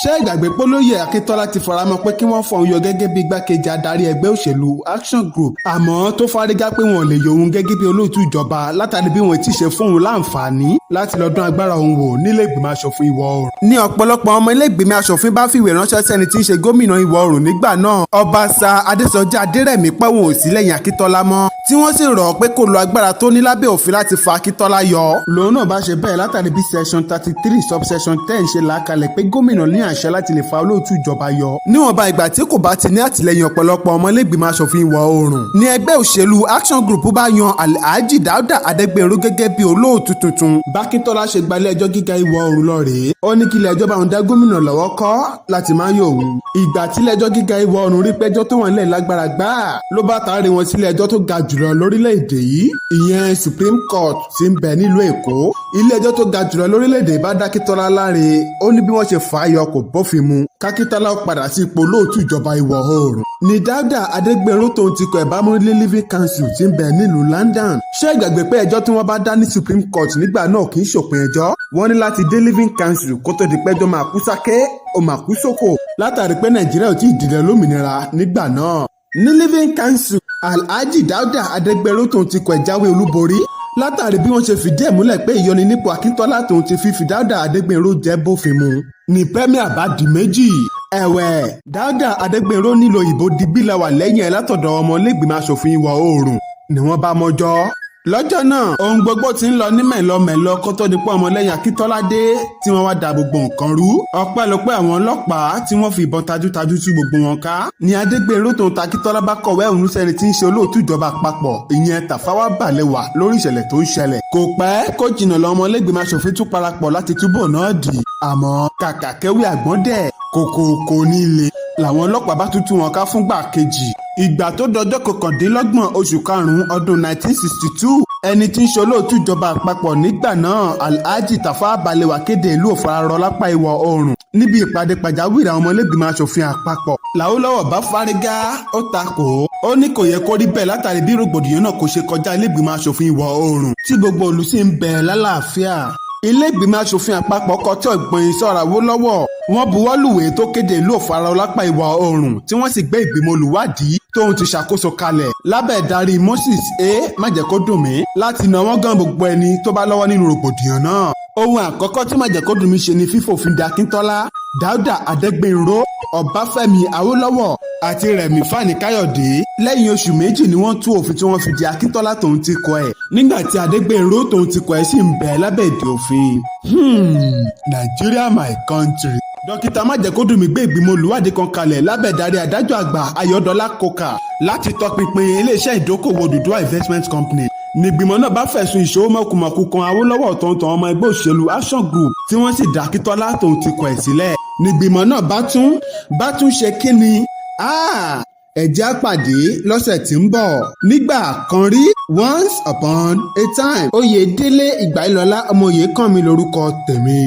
Ṣé ìgbàgbé pólóyè Akíntọ́lá ti faramọ́ pé kí wọ́n fọ̀hún yọ gẹ́gẹ́ bí igbákejì adarí ẹgbẹ́ òṣèlú Action Group, àmọ́ tó fárígá pé wọn ò lè yọ òun gẹ́gẹ́ bí olóòtú ìjọba látàrí bí wọn ti ṣe fóun láǹfààní láti lọ dán agbára òun wò nílé ìgbìmọ̀ asòfin ìwọ̀ oòrùn. Ní ọ̀pọ̀lọpọ̀ ọmọ ilé ìgbìmọ̀ asòfin bá fìwé ránṣẹ́ sẹ́ni tí í ṣe gómìnà ìwọ̀ oòrùn nígbà náà, Ọbaṣà Adésọjí Adérẹ̀mí, pẹ́wọ̀n ò sí lẹ́yìn Akíntọ́lá mọ́, tí wọ́n sì rọ̀ ọ́ pé kó lo agbára tó ní lábẹ́ òfin láti fa Akíntọ́lá yọ. Lòun náà bá ṣe bẹ́ẹ̀ látàrí bí section 33 subsection 10 ṣe là kalẹ̀ pé gómìnà ní àṣẹ láti lè fa olóòtú ìjọba yọ, níwọ̀nba ìgbà tí kò bá ti ní àtìlẹyìn ọ̀pọ̀lọpọ̀ ọmọlẹ́gbìmọ̀ asòfin ìwọ̀ oòrùn. Ní ẹgbẹ́ òṣèlú Action Group bá yan Alhaji Dauda Adégbèrú gẹ́gẹ́ bí olóòtú tuntun. Bákíntọ́lá ṣe gbalẹ̀ ẹjọ́ gíga ìwọ̀ oòrùn lọ rèé. Ó ní kí ilé ẹjọ́ bá òun dá gómìnà lọ́wọ́ kọ́ láti máa yọ òun. Ìgbà tí ilé ẹjọ́ gíga ìwọ̀ oòrùn rí pẹ́jọ́ tó wọ́n lẹ̀ lágbára gbáà, ló bá taari wọn sílé ẹjọ́ tó ga jùlọ lórílẹ̀‐èdè yìí, ìyẹn Supreme Court tí ń bẹ nílùú Èkó. Ilé ẹjọ́ tó ga jùlọ lórílẹ̀‐èdè bá dá Akíntọ́lá láre. Ó ní bí wọ́n ṣe fà á yọ kò bófin mu, kákíntọ́lá ó padà sí ipò olóòtú ìjọba ìwọ̀ oòrùn. Ní Dáúdà Adégbèrú tóun ti kọ ìbámu ní Living Council tí ń bẹ nílùú London. Ṣé ìgbàgbé pé ẹjọ́ tí wọ́n bá dá ní Supreme Court nígbà náà kì í ṣòpin ẹjọ́? Wọ́n ní láti dé Living Council kó tó di pẹ́jọ́ máa kú sáké ó máa kú sóko, látàrí pé Nàìjíríà ò tí ì dìde lómìnira nígbà náà. Ní Living Council, Alhaji Dauda Adégbèrú tóun ti kọ ìjáwé olúborí látàrí bí wọ́n ṣe fìdí ẹ̀ múlẹ̀ pé ìyọninípò Akíntọ́lá tóun ti fífi Dáúdà Adégbèrú jẹ́ bófin mu. Ní premier bá di méjì ẹ̀wẹ̀, Dáúdà Adégbèrú nílò ìbò digbílàwà lẹ́yìn ẹ̀ látọ̀dọ̀ ọmọlẹ́gbìmọ̀ asòfin ìwọ̀ oòrùn ni wọ́n bá mọ́jọ́. Lọ́jọ́ náà, ohun gbogbo ti ń lọ ní mẹ̀lọmẹ̀lọ kó tó di pé ọmọlẹ́yìn Akíntọ́lá dé tí wọ́n wá da gbogbo nǹkan rú. Ọpẹ́lọpẹ́ àwọn ọlọ́pàá tí wọ́n fi ìbọn tajútajú tú gbogbo wọn ká. Ní Adégbèrú tó ń ta Akíntọ́lá bá kọ̀wé ẹ̀hónú sẹ́ni tí ń ṣe olóòtú ìjọba àpapọ̀, ìyẹn Tàfáwá Bàlẹ́wà, lórí ìṣẹ̀lẹ̀ tó ń ṣẹlẹ̀. Kò pẹ́ kó jìnnà lọ́mọlẹ́gbìmọ̀ aṣòfin tún parapọ̀ láti túbọ̀ náà dì, àmọ́ kàkà kẹ́wé àgbọ̀n dẹ̀ kòkòkò ní ilé làwọn ọlọ́pàá bá tún tú wọn ká fúngbà kejì. Ìgbà tó dọjọ́ 29 oṣù karùn-ún ọdún 1962, ẹni tí ń ṣe olóòtú ìjọba àpapọ̀ nígbà náà, Alhaji Tafawa Balewa, kéde ìlú òfararọ lápá ìwọ̀ oòrùn níbi ìpàdé pàjáwìrì àwọn ọmọlẹ́gbìmọ̀ asòfin àpapọ̀. Làwòlọ́wọ̀ bá fárígá, ó takò ó. Ní kò yẹ kó rí bẹ́ẹ̀ látàrí bí rògbòdìyàn náà kò ṣe kọjá ilé-ìgbìmọ̀ asòfin ìwọ̀ oòrùn tí gbogbo ìlú sì ń bẹ lálàáfíà. Ilé ìgbìmọ̀ asòfin àpapọ̀ kọtí ọ̀gbìn sọ̀rọ̀ Awólọ́wọ̀. Wọ́n buwọ́lùwé tó kéde ìlú òfararọ lápá ìwọ̀ oòrùn, tí wọ́n sì gbé ìgbìmọ̀ olùwádìí tóun ti ṣàkóso kalẹ̀ lábẹ́ ìdarí Moses A. Májẹ̀kódùnmí láti nà wọ́n gan gbogbo ẹni tó bá lọ́wọ́ nínú rògbòdìyàn náà. Ohun àkọ́kọ́ tí Májẹ̀kódùnmí ṣe ni fífòfin de Akíntọ́lá, Dáúdà Adégbènrò, Ọbáfẹ́mi Awólọ́wọ̀ àti Rẹ̀mí Fani-Káyọ̀dé. Lẹ́yìn oṣù 2 ni wọ́n tú òfin tí wọ́n fi di Akíntọ́lá tóun ti kọ ẹ̀, nígbà tí Adégbènrò tóun ti kọ ẹ̀ sì ń bẹ lábẹ́ ìdè òfin. Nigeria, my country. Dókítà Májẹ̀kódùnmí gbé ìgbìmọ̀ olùwádìí kan kalẹ̀ lábẹ́ ìdarí adájọ́ àgbà Ayọ̀dọ́lá Kókà láti tọpinpin iléeṣẹ́ ìdókòwò Odùduwà Investment Company. Nígbìmọ̀ náà bá fẹ̀sùn ìṣòwò mọ̀kùmọ̀kù kan Awólọ́wọ̀ tó ń tan ọmọ ẹgbẹ́ òṣèlú Action Group, tí wọ́n sì dá Akíntọ́lá tóun ti kọ̀ ẹ̀ sílẹ̀. Nígbìmọ̀ náà bá tún ṣe kíni? Ẹ jẹ́ á pàdé lọ́sẹ̀ tí ń bọ̀. Nígbà kan rí, once upon a time. Oyèdélé Ìgbàyílọlá ọmọ Oyèkánmi lórúkọ tèmi.